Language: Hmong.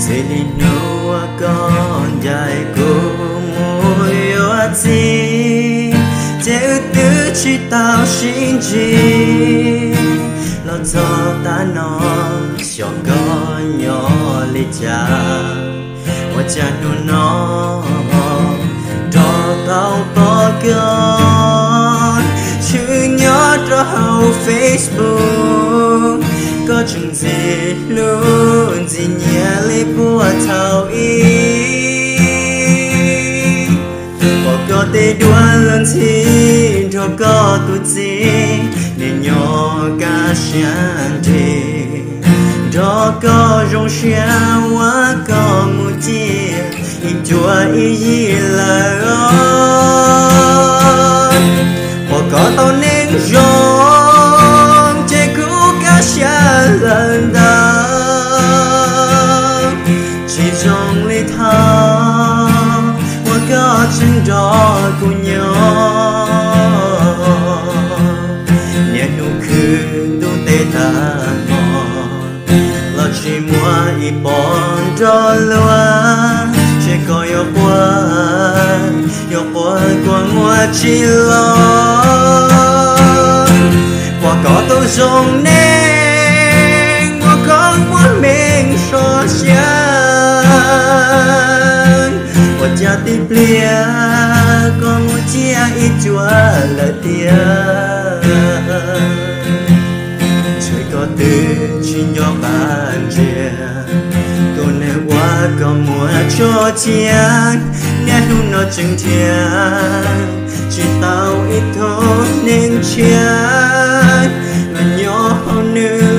Txij li hnub uas koj ncaim kuv mus yuav txiv, ces wb twb tsis tau sib ntsib. Los txog tav no, xyov koj nyob li cas, ua cas hnub no rov tau pom koj tshwm nyob rau hauv Facebook. Koj tseem ntxim hlub ntxim nyiam li puag thaum ub. Pom koj tej duab luag ntxhi nrog koj tus txiv, niaj nyob kaj siab nrig, nrog koj zoo siab ua koj mus ciaj ib cuab ib yig lawm os. Pom koj tau neeg zoo, ces kuv kaj siab lawm ntau. Tsis zoo li thaum uas koj tseem nrog kuv nyob, niaj hnub khwv ntuj teb tag hmo los tsis muaj ib pob nrog luag. Seb koj yuav quaj, yuav quaj kua muag tsis los. Pom koj tau zoo neeg, muaj koob muaj hmeej so siab, ua cas tib pliag koj mus ciaj ib cuab lawm tiag. Ntshe koj twb tsis nco qab ntsia tus neeg uas koj muab tso cia, niaj hnub no tseem nrhiav tsis tau ib tug neeg tshiab los nyob hauv nws